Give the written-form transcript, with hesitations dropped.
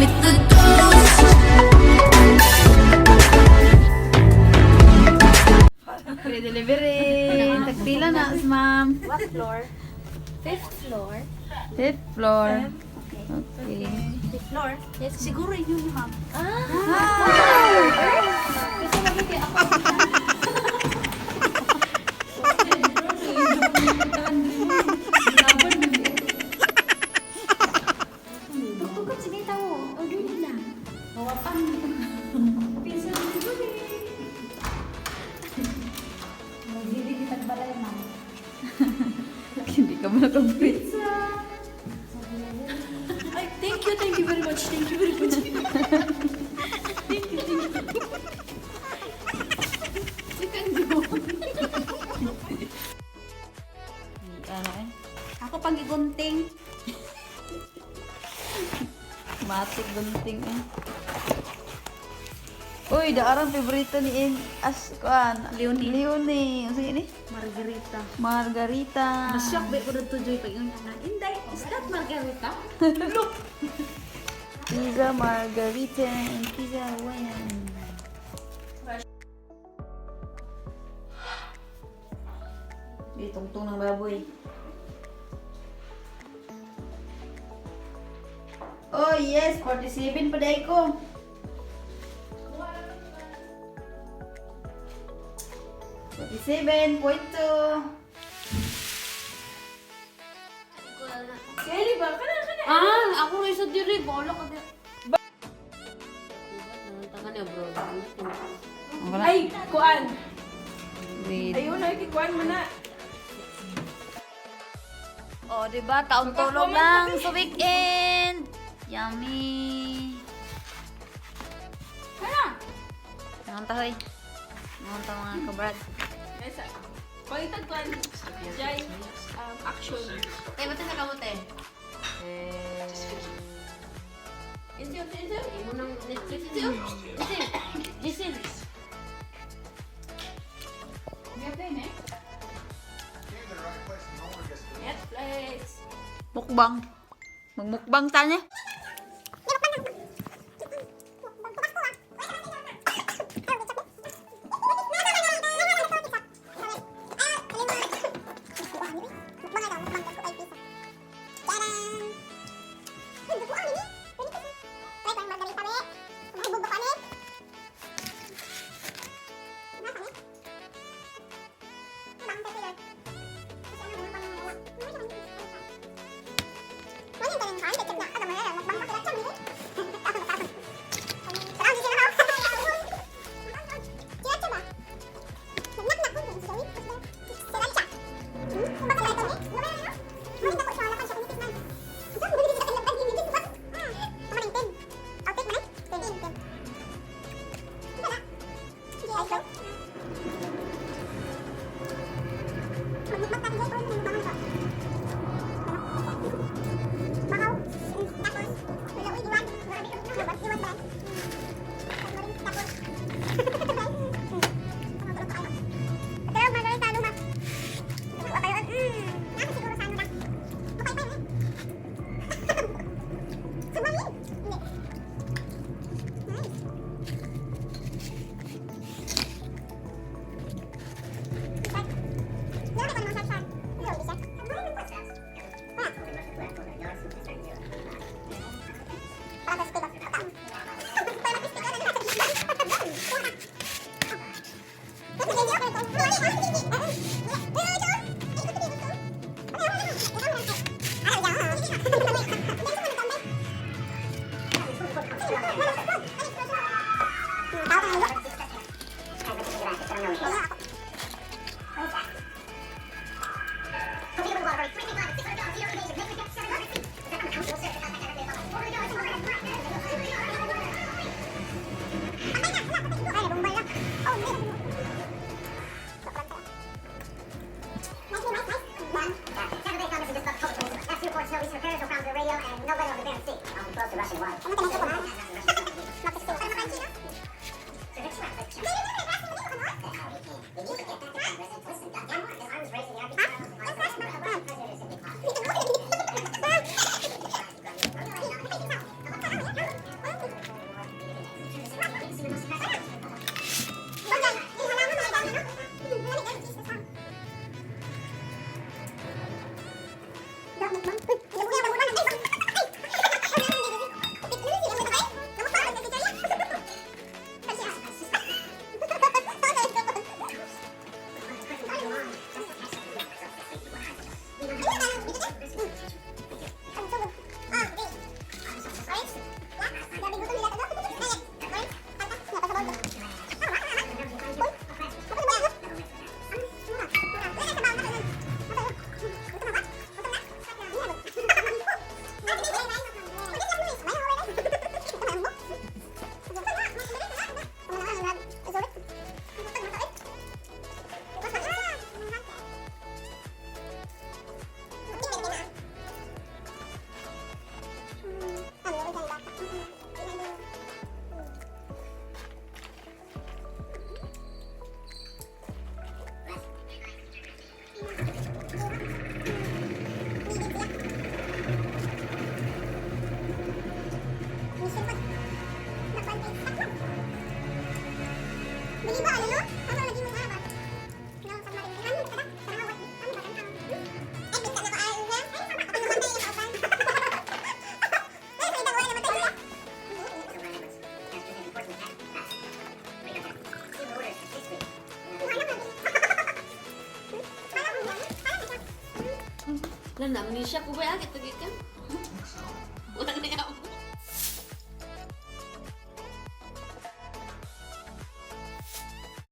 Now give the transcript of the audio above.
with the ghost. Free delivery. Tagpila na, ma'am. What floor? Fifth floor. Fifth floor. Okay. Fifth floor? Yes. Siguro yun yung ma'am. Tugtugod sige tao. Order nila. Mawapan. Pizza delivery. Magdili kita balay, ma'am. Hindi ka mo nakabrit. Ay, thank you very much. Thank you very much. Thank you, thank you. You can go. Ano eh? Ako pang gigunting. Matik gunting eh. Uy, daarang favorito ni In As kuan. Leonie. Leonie. Ano ni? Margarita. Margarita. Masyak ba ko dito, Joy, pag yun nga. Inday, is that Margarita? Pizza Margarita and pizza Hawaiian. Uy, tungtong ng baboy. Oh yes, 47 pa dahil ko. 47.2. Kelly ba? Kana, kana. Ah, ako rin sa diri. Bola ka di. Tangan niya, bro. Wala. Ay, kuan. Wait. Ayun, ay, kikuan mo na. Oh, di ba? Taon tulog lang sa weekend. Yummy. Kana. Nangon ta, hoy. Nangon ta mga kabrad. Nasa. Pangitag kuan. Jai, action. Tay, ba't sa kamote? Insi, insi, insi. Imo nang Netflix. Insi, oh. Insi. Jisin. Netflix. Mukbang. Magmukbang ta niya. Na amnesia ko ba agit tagikan?